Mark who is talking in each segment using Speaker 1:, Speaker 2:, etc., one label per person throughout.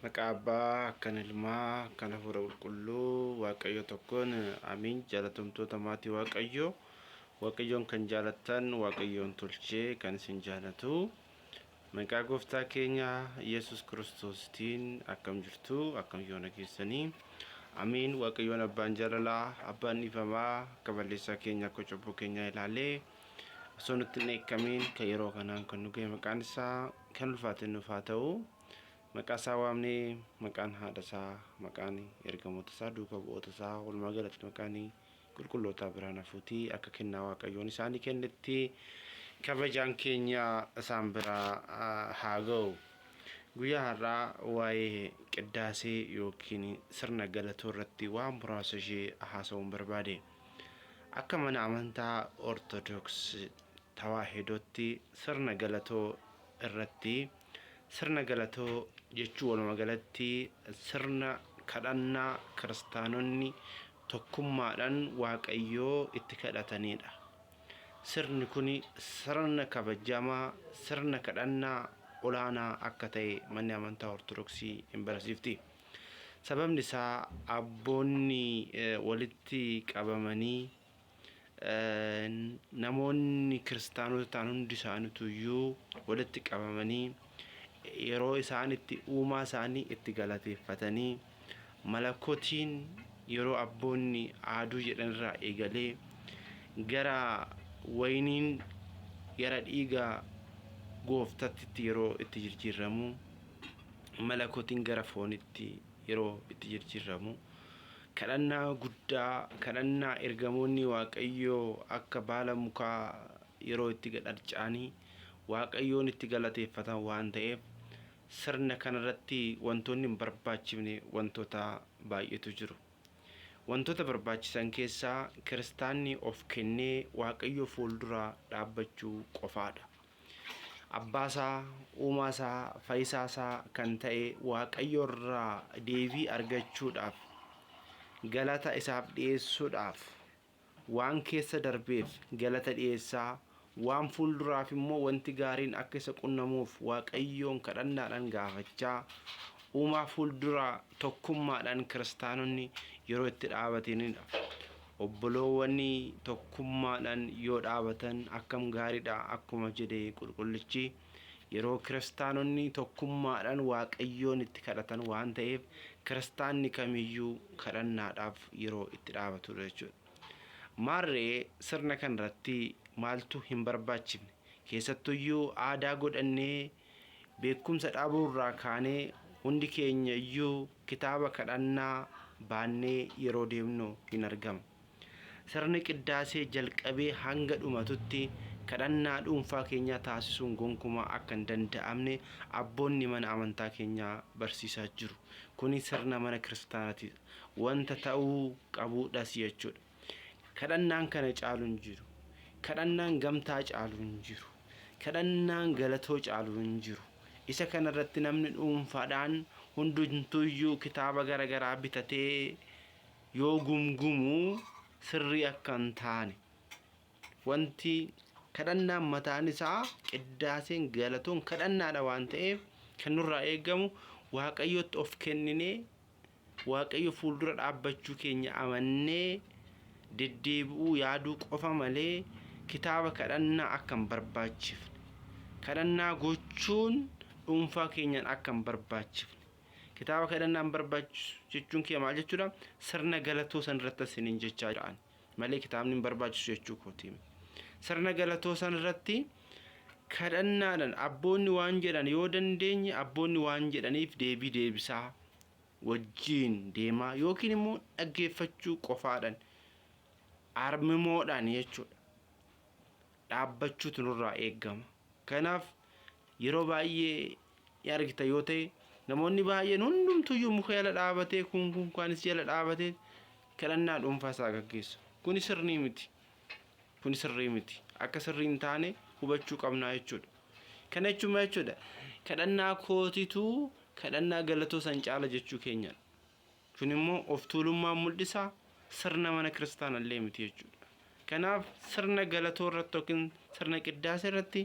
Speaker 1: Maqaa Abbaa, kan Ilmaa, kan Hafuura Qulqulluu, Waaqayyo tokkoon amiin. Jaalatamtoota maatii Waaqayyoo, Waaqayyoon kan jaalattan, Waaqayyoon tolchee kan isin jaalatu. Maqaa Gooftaa keenya Yesuus Kiristoostiin akkam jirtu, akkam yoona keessanii. Amiin. Waaqayyoon Abbaan jaalalaa, Abbaan dhiifamaa, akka balleessaa keenya, akka cubbuu keenyaa ilaalee osoo nutti hin dheekkamiin kan yeroo kanaan kan nu ga'e maqaan isaa kan ulfaate nuuf haa ta'u. Maqaa isaa waamnee maqaan haadha isaa, maqaan ergamoota isaa, duuka bu'oota isaa, walumaa galatti maqaan qulqullootaa biraan hafuutii akka kennaa Waaqayyoon isaanii kennetti kabajaan keenya isaan biraa haa ga'u. Guyyaa har'aa waa'ee qiddaasee yookiin sirna galatoo irratti waan muraasa ishee haasa'uun barbaade. Akka mana amantaa Ortodoks Tawaahidootti sirna galatoo irratti Sirna galatoo jechuun walumaa galatti sirna kadhannaa kiristaanonni tokkummaadhaan Waaqayyoo itti kadhataniidha. Sirni kun sirna kabajamaa, sirna kadhannaa olaanaa akka ta'e manni amantaa Ortodoksii hin barsiifti. Sababni isaa abboonni walitti qabamanii Namoonni kiristaanota ta'an hundi isaaniitu iyyuu walitti qabamanii yeroo isaan itti uumaa isaanii itti galateeffatanii malakotiin yeroo abboonni aaduu jedhan irraa eegalee gara wayiniin gara dhiiga gooftatti yeroo itti jijjiirramu malakotiin gara foonitti yeroo itti jijjiirramu Kadhannaa guddaa, kadhannaa ergamoonni Waaqayyoo akka baala mukaa yeroo itti gad harca'anii Waaqayyoon itti galateeffatan waan ta'eef, sirna kanarratti wantoonni hin barbaachifne wantoota baay'eetu jiru. Wantoota barbaachisan keessaa kiristaanni of kennee Waaqayyo fuuldura dhaabbachuu qofaadha. Abbaasaa, Uumaasaa, Fayyisaasaa kan ta'e Waaqayyo irraa deebii argachuudhaaf, galata isaaf dhi'eessuudhaaf, waan keessa darbeef galata dhi'eessaa, waan fuulduraaf immoo wanti gaariin akka isa qunnamuuf Waaqayyoon kadhannaadhaan gaafachaa, Uumaa fuuldura tokkummaadhaan kiristaanonni yeroo itti dhaabatanidha. Obboloowwan tokkummaadhaan yoo dhaabatan akkam gaariidha akkuma jedhe qulqullichi yeroo kiristaanonni tokkummaadhaan Waaqayyoon itti kadhatan waan ta'eef kiristaanni kamiyyuu kadhannaadhaaf yeroo itti dhaabatudha jechuudha. Maarree sirna kanarratti maaltu hin barbaachifne? Keessattuyyuu aadaa godhannee Beekumsa dhabuurraa kaanee hundi keenya iyyuu kitaaba kadhannaa baannee yeroo deemnu hin argama. Sirni qiddaasee jalqabee hanga dhumatutti kadhannaa dhuunfaa keenyaa taasisuun gonkumaa akka hin danda'amne abboonni mana amantaa keenyaa barsiisaa jiru. Kuni sirna mana kiristaanaati. Wanta ta'uu qabuudhas jechuudha. Kadhannaan kana caalu hin jiru. Kadhannaan gamtaa caalu hin jiru. Kadhannaan galatoo caalu hin jiru. Isa kanarratti namni dhuunfaadhaan hundumtuuyyuu kitaaba gara garaa bitatee yoo gumgumu sirrii akka hin taane wanti kadhannaan mataan isaa qiddaaseen galatoon kadhannaadha waan ta'eef kan nurraa eegamu Waaqayyotti of kenninee Waaqayyo fuuldura dhaabbachuu keenya amannee deddeebi'uu yaaduu qofa malee kitaaba kadhannaa akka hin barbaachifne, kadhannaa gochuun dhuunfaa keenyaan akka hin barbaachifne. Kitaaba kadhannaa hin barbaachisu jechuun kee maal jechuudha? Sirna galatoo san irratti isiniin jechaa jira ani malee kitaabni hin barbaachisu jechuu kooti. Sirna galatoo san irratti kadhannaadhaan abboonni waan jedhan yoo dandeenye abboonni waan jedhaniif deebii deebisaa wajjiin deemaa yookiin immoo dhaggeeffachuu qofaadhaan armimoodhaan jechuudha dhaabbachuutu nurraa eegama. Kanaaf yeroo baay'ee ni argita yoo ta'e namoonni baay'een hundumtuyyuu muka jala dhaabatee kun kun kaanis jala dhaabatee kadhannaa dhuunfaa isaa gaggeessa. Kuni sirrii miti. Kuni sirrii miti. Akka sirrii hin taane hubachuu qabnaa jechuudha. Kana jechuun maal jechuudha? Kadhannaa kootitu kadhannaa galatoo san caala jechuu keenyadha. Kun immoo of tuulummaa mul'isa, sirna mana kiristaanallee miti jechuudha. Kanaaf sirna galatoo irratti yookiin sirna qiddaasee irratti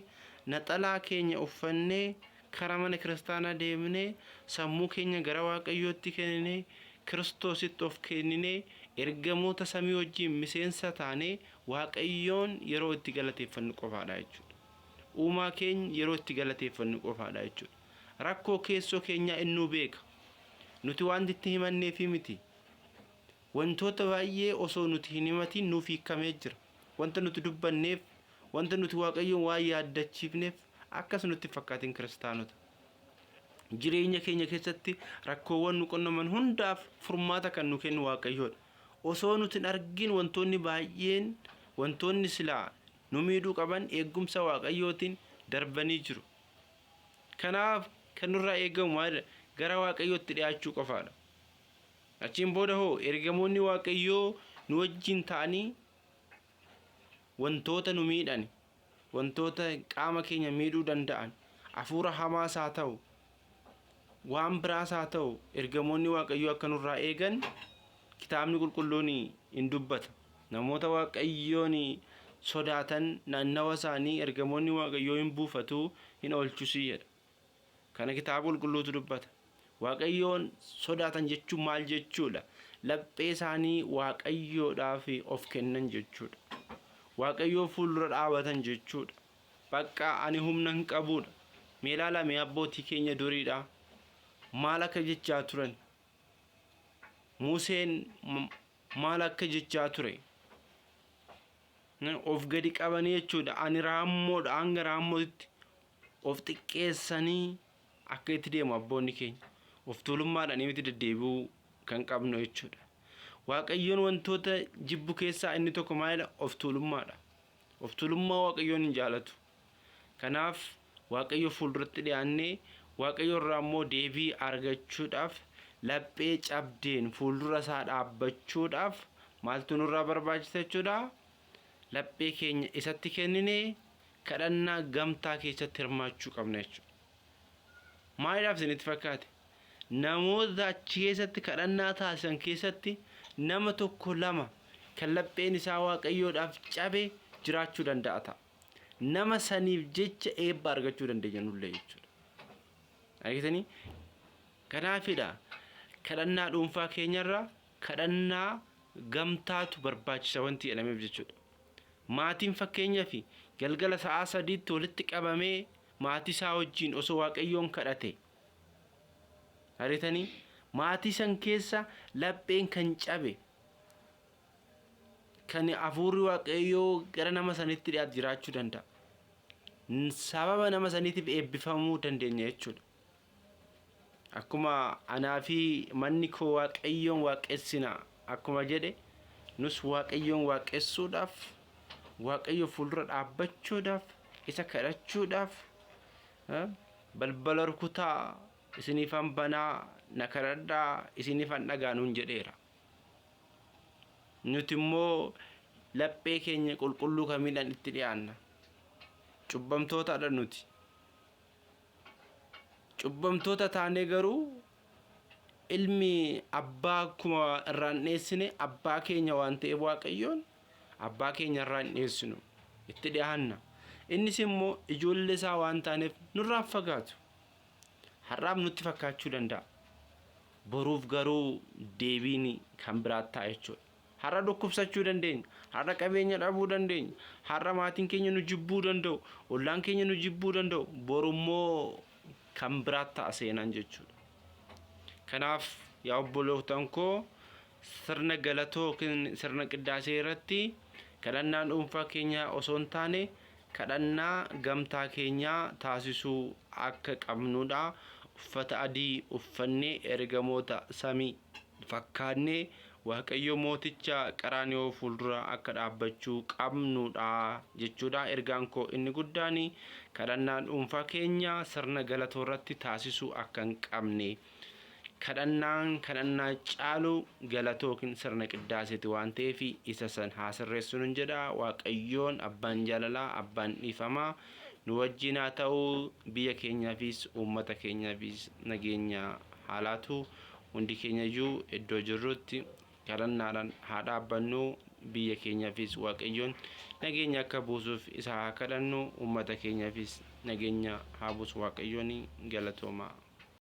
Speaker 1: naxalaa keenya uffannee Karaa mana kiristaanaa deemnee sammuu keenya gara Waaqayyootti kenninee, Kiristoositti of kenninee, ergamoota samii wajjin miseensa taanee Waaqayyoon yeroo itti galateeffannu qofaadha jechuudha. Uumaa keenya yeroo itti galateeffannu qofaadha jechuudha. Rakkoo keessoo keenyaa innuu beeka. Nuti wanti itti himanneefi miti. Wantoota baay'ee osoo nuti hin himatiin nuuf hiikamee jira. Wanta nuti dubbanneef, wanta nuti Waaqayyoon waan yaaddachiifneef akkas nutti hin fakkaatin kiristaanota. Jireenya keenya keessatti rakkoowwan nu qunnaman hundaaf furmaata kan nu kennu Waaqayyoodha. Osoo nuti hin argin wantoonni baay'een, wantoonni silaa nu miidhuu qaban eegumsa Waaqayyootiin darbanii jiru. Kanaaf kan nurraa eegamu maalidha? Gara Waaqayyootti dhi'aachuu qofaadha. Achiin booda hoo ergamoonni Waaqayyoo nu wajjin ta'anii wantoota nu miidhan, wantoota qaama keenya miidhuu danda'an, hafuura hamaas haa ta'u, waan biraas haa ta'u, ergamoonni Waaqayyoo akka nurraa eegan kitaabni qulqulluun hin dubbata. Namoota Waaqayyoon sodaatan naannawa isaanii ergamoonni Waaqayyoo hin buufatu, hin oolchus jedha. Kana kitaaba qulqulluutu dubbata. Waaqayyoon sodaatan jechuun maal jechuudha? Laphee isaanii Waaqayyoodhaaf of kennan jechuudha. Waaqayyoo fuuldura dhaabatan jechuudha. Bakka ani humna hin qabuudha. Mee ilaalaa mee abbootii keenya duriidha. Maal akka jechaa turan? Museen maal akka jechaa ture? Of gadi qabanii jechuudha. Ani raammoodha hanga raammootti of xiqqeessanii akka itti deemu abboonni keenya. Of tuulummaadhaan miti deddeebi'uu kan qabnu jechuudha. Waaqayyoon wantoota jibbu keessaa inni tokko maalidha? Of tuulummaadha. Of tuulummaa Waaqayyoon hin jaalatu. Kanaaf Waaqayyo fuulduratti dhiyaannee Waaqayyo irraa immoo deebii argachuudhaaf laphee cabdeen fuuldura isaa dhaabbachuudhaaf maaltu nurraa barbaachisa jechuudha? Laphee keenya isatti kenninee kadhannaa gamtaa keessatti hirmaachuu qabna jechuudha. Maaliidhaaf isinitti fakkaate? Namoota achi keessatti kadhannaa taasisan keessatti nama tokko lama kan lapheen isaa Waaqayyoodhaaf cabe jiraachuu danda'a ta'a. Nama saniif jecha eebba argachuu dandeenya nullee jechuudha. Argitanii? Kanaafidha kadhannaa dhuunfaa keenyarra kadhannaa gamtaatu barbaachisa wanti jedhameef jechuudha. Maatiin fakkeenyaaf galgala sa'aa 3tti walitti qabamee maatii isaa wajjin osoo Waaqayyoon kadhate. Argitanii? Maatii san keessa lapheen kan cabe kan hafuurri Waaqayyoo gara nama sanitti dhiyaatu jiraachuu danda'a. Sababa nama saniitiif eebbifamuu dandeenya jechuudha. Akkuma anaa fi manni koo Waaqayyoon waaqessina akkuma jedhe, nus Waaqayyoon waaqessuudhaaf, Waaqayyo fuuldura dhaabbachuudhaaf, isa kadhachuudhaaf, balbala rukutaa isiniifan banaa, na kadhadhaa isiniifan dhagaa nuun jedheera. Nuti immoo laphee keenya qulqulluu kamiidhaan itti dhiyaanna? Cubbamtootadha nuti. Cubbamtoota taanee garuu ilmi abbaa akkuma irraa hin dheessine, abbaa keenya waan ta'eef Waaqayyoon abbaa keenya irraa hin dheessinu, itti dhiyaanna. Innis immoo ijoollee isaa waan taaneef nurraa hin fagaatu. Har'aaf nutti fakkaachuu danda'a. Boruuf garuu deebiin kan biraa ta'a jechuudha. Har'a dhukkubsachuu dandeenya. Har'a qabeenya dhabuu dandeenya. Har'a maatiin keenya nu jibbuu danda'u. Ollaan keenya nu jibbuu danda'u. Boru immoo kan biraa ta'a seenaan jechuudha. Kanaaf yaa obbolootan koo, sirna galatoo yookiin sirna qiddaasee irratti kadhannaan dhuunfaa keenyaa osoo hin taane kadhannaa gamtaa keenyaa taasisuu akka qabnudha. Uffata adii uffannee ergamoota samii fakkaannee Waaqayyo mooticha Qaraaniyoo fuuldura akka dhaabbachuu qabnudha jechuudha. Ergaan koo inni guddaan kadhannaan dhuunfaa keenya sirna galatoo irratti taasisuu akka hin qabne. Kadhannaan kadhannaa caalu galatoo yookiin sirna qiddaaseeti waan ta'eef isa san haa sirreessinun jedha. Waaqayyoon abbaan jaalalaa, abbaan dhiifamaa nu wajjin haa ta'u. Biyya keenyaafis uummata keenyaafis nageenya haa laatu. Hundi keenyayyuu iddoo jirrutti kadhannaadhaan haa dhaabbannu. Biyya keenyaafis Waaqayyoon nageenya akka buusuuf isa haa kadhannu. Uummata keenyaafis Nageenya haa buusu Waaqayyoon, galatoomaa.